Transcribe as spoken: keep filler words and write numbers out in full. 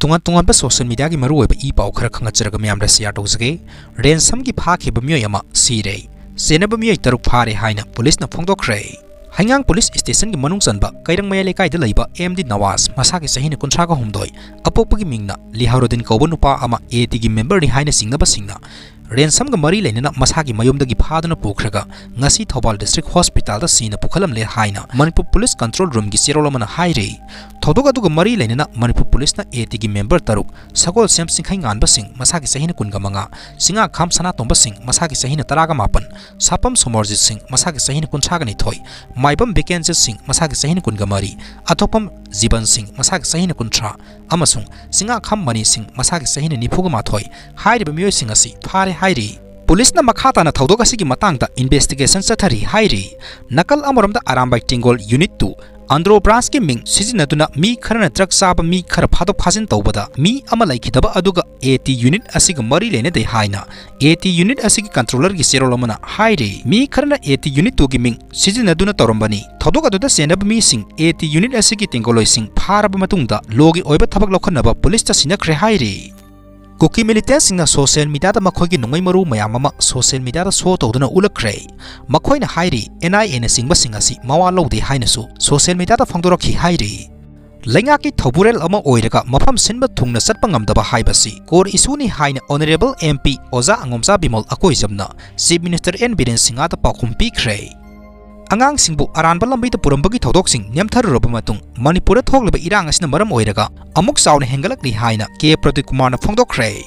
ꯇꯣꯉꯥꯟ ꯇꯣꯉꯥꯟꯕ social mediaꯒꯤ ꯃꯔꯨꯑꯣꯏꯕ ꯏ ꯄꯥꯎ ꯈꯔ ꯈꯪꯍꯠꯆꯔꯒ ꯃꯌꯥꯝꯗ share ꯇꯧꯖꯒꯦ꯫ Ransomꯒꯤ ꯐꯥꯈꯤꯕ ꯃꯤꯑꯣꯏ ꯑꯃ ꯁꯤꯔꯦ꯫ ꯆꯦꯟꯅꯕ ꯃꯤꯑꯣꯏ ꯇꯔꯨꯛ ꯐꯥꯔꯦ ꯍꯥꯏꯅ policeꯅ ꯐꯣꯡꯗꯣꯛꯈ꯭ꯔꯦ꯫ ꯍꯩꯉꯥꯡ police stationꯒꯤ ꯃꯅꯨꯡ ꯆꯟꯕ ꯀꯩꯔꯪꯃꯌꯥꯏ ꯂꯩꯀꯥꯏꯗ ꯂꯩꯕ ꯑꯦꯝ ꯗꯤ ꯅꯋꯥꯖ, ꯃꯁꯥꯒꯤ ꯆꯍꯤꯅ ꯀꯨꯟꯊ꯭ꯔꯥꯒ ꯍꯨꯝꯗꯣꯏ, ꯑꯄꯣꯛꯄꯒꯤ ꯃꯤꯡꯅ ꯂꯤꯍꯥꯎꯔꯨꯗꯤꯟ ꯀꯧꯕ ꯅꯨꯄꯥ ꯑꯃ ATꯒꯤ memberꯅꯤ ꯍꯥꯏꯅ ꯆꯤꯡꯅꯕꯁꯤꯡꯅ Ransomꯒ ꯃꯔꯤ ꯂꯩꯅꯅ ꯃꯁꯥꯒꯤ ꯃꯌꯨꯝꯗꯒꯤ ꯐꯥꯗꯨꯅ ꯄꯨꯈ꯭ꯔꯒ ꯉꯁꯤ ꯊꯧꯕꯥꯜ district hospitalꯗ ꯁꯤꯅ ꯄꯨꯈꯠꯂꯝꯂꯦ ꯍꯥꯏꯅ ꯃꯅꯤꯄꯨꯔ police control roomꯒꯤ ꯆꯦꯔꯣꯜ ꯑꯃꯅ ꯍꯥꯏꯔꯤ꯫ ꯊꯧꯗꯣꯛ ꯑꯗꯨꯒ ꯃꯔꯤ ꯂꯩꯅꯅ ꯃꯅꯤꯄꯨꯔ policeꯅ ATꯒꯤ member ꯇꯔꯨꯛ, ꯁꯒꯣꯜꯁꯦꯝ ꯆꯤꯡꯈꯩ ꯉꯥꯟꯕꯁꯤꯡ, ꯃꯁꯥꯒꯤ ꯆꯍꯤꯅ ꯀꯨꯟꯒ ꯃꯉꯥ, ꯆꯤꯡꯉꯥꯈꯥꯝ ꯁꯅꯥꯇꯣꯝꯕꯁꯤꯡ, ꯃꯁꯥꯒꯤ ꯆꯍꯤꯅ ꯇꯔꯥꯒ ꯃꯥꯄꯟ, ꯁꯥꯄꯝ ꯁꯣꯃꯣꯔꯖꯤꯠꯁꯤꯡ, ꯃꯁꯥꯒꯤ ꯆꯍꯤꯅ ꯀꯨꯟꯊ꯭ꯔꯥꯒ ꯅꯤꯊꯣꯏ, ꯃꯥꯏꯕꯝ ꯕꯤꯀꯦꯟꯖꯤꯠꯁꯤꯡ, ꯃꯁꯥꯒꯤ ꯆꯍꯤꯅ ꯀꯨꯟꯒ ꯃꯔꯤ, ꯑꯊꯣꯛꯄꯝ ꯖꯤꯕꯟꯁꯤꯡ, ꯃꯁꯥꯒꯤ ꯆꯍꯤꯅ ꯀꯨꯟꯊ꯭ꯔꯥ, ꯑꯃꯁꯨꯡ ꯆꯤꯡꯉꯥꯈꯥꯝ ꯃꯅꯤꯁꯤꯡ, ꯃꯁꯥꯒꯤ ꯆꯍꯤꯅ ꯅꯤꯐꯨꯒ ꯃꯥꯊꯣꯏ, ꯍꯥꯏꯔꯤꯕ ꯃꯤꯑꯣꯏꯁꯤꯡ ꯑꯁꯤ ꯐꯥꯔꯦ ꯍꯥꯏꯔꯤ꯫ Policeꯅ ꯃꯈꯥ ꯇꯥꯅ ꯊꯧꯗꯣꯛ ꯑꯁꯤꯒꯤ ꯃꯇꯥꯡꯗ investigation ꯆꯠꯊꯔꯤ ꯍꯥꯏꯔꯤ꯫ ꯅꯥꯀꯜ ꯑꯃꯔꯣꯝꯗ ꯑꯔꯥꯝꯕꯥꯏ ꯇꯦꯡꯒꯣꯜ unit two ꯑꯟꯗ꯭ꯔꯣ branchꯀꯤ ꯃꯤꯡ ꯁꯤꯖꯤꯟꯅꯗꯨꯅ ꯃꯤ ꯈꯔꯅ truck ꯆꯥꯕ ꯃꯤ ꯈꯔ ꯐꯥꯗꯣꯛ ꯐꯥꯖꯤꯟ ꯇꯧꯕꯗ ꯃꯤ ꯑꯃ ꯂꯩꯈꯤꯗꯕ ꯑꯗꯨꯒ AT unit ꯑꯁꯤꯒ ꯃꯔꯤ ꯂꯩꯅꯗꯦ ꯍꯥꯏꯅ AT unit ꯑꯁꯤꯒꯤ controllerꯒꯤ ꯆꯦꯔꯣꯜ ꯑꯃꯅ ꯍꯥꯏꯔꯤ꯫ ꯃꯤ ꯈꯔꯅ AT unit twoꯒꯤ ꯃꯤꯡ ꯁꯤꯖꯤꯟꯅꯗꯨꯅ ꯇꯧꯔꯝꯕꯅꯤ꯫ ꯊꯧꯗꯣꯛ ꯑꯗꯨꯗ ꯆꯦꯟꯅꯕ ꯃꯤꯁꯤꯡ AT unit ꯑꯁꯤꯒꯤ ꯇꯦꯡꯒꯣꯂꯣꯏꯁꯤꯡ ꯐꯥꯔꯕ ꯃꯇꯨꯡꯗ lawꯒꯤ ꯑꯣꯏꯕ ꯊꯕꯛ ꯂꯧꯈꯠꯅꯕ policeꯇ ꯁꯤꯟꯅꯈ꯭ꯔꯦ ꯍꯥꯏꯔꯤ꯫ ꯀꯨꯀꯤ militantꯁꯤꯡꯅ social mediaꯗ ꯃꯈꯣꯏꯒꯤ ꯅꯣꯡꯃꯩ ꯃꯔꯨ ꯃꯌꯥꯝ ꯑꯃ social mediaꯗ show ꯇꯧꯗꯨꯅ ꯎꯠꯂꯛꯈ꯭ꯔꯦ꯫ ꯃꯈꯣꯏꯅ ꯍꯥꯏꯔꯤ, NIAꯅꯆꯤꯡꯕꯁꯤꯡ ꯑꯁꯤ ꯃꯋꯥ ꯂꯧꯗꯦ ꯍꯥꯏꯅꯁꯨ social mediaꯗ ꯐꯣꯡꯗꯣꯔꯛꯈꯤ ꯍꯥꯏꯔꯤ꯫ ꯂꯩꯉꯥꯛꯀꯤ ꯊꯧꯕꯨꯔꯦꯜ ꯑꯃ ꯑꯣꯏꯔꯒ ꯃꯐꯝ ꯁꯤꯟꯕ ꯊꯨꯡꯅ ꯆꯠꯄ ꯉꯝꯗꯕ ꯍꯥꯏꯕꯁꯤ core issueꯅꯤ ꯍꯥꯏꯅ Honourable MP ꯑꯣꯖꯥ ꯑꯉꯣꯝꯆꯥ Bimol ꯑꯀꯣꯏꯖꯝꯅ Chief Minister and Biren ꯁꯤꯡꯍꯗ ꯄꯥꯎꯈꯨꯝ ꯄꯤꯈ꯭ꯔꯦ꯫ ꯑꯉꯥꯡꯁꯤꯡꯕꯨ ꯑꯔꯥꯟꯕ ꯂꯝꯕꯤꯗ ꯄꯨꯔꯝꯕꯒꯤ ꯊꯧꯗꯣꯛꯁꯤꯡ ꯅꯦꯝꯊꯔꯨꯔꯕ ꯃꯇꯨꯡ ꯃꯅꯤꯄꯨꯔꯗ ꯊꯣꯛꯂꯤꯕ ꯏꯔꯥꯡ ꯑꯁꯤꯅ ꯃꯔꯝ ꯑꯣꯏꯔꯒ ꯑꯃꯨꯛ ꯆꯥꯎꯅ ꯍꯦꯟꯒꯠꯂꯛꯂꯤ ꯍꯥꯏꯅ ꯀꯦ ꯄ꯭ꯔꯗꯤꯞ ꯀꯨꯃꯥꯔꯅ ꯐꯣꯡꯗꯣꯛꯈ꯭ꯔꯦ꯫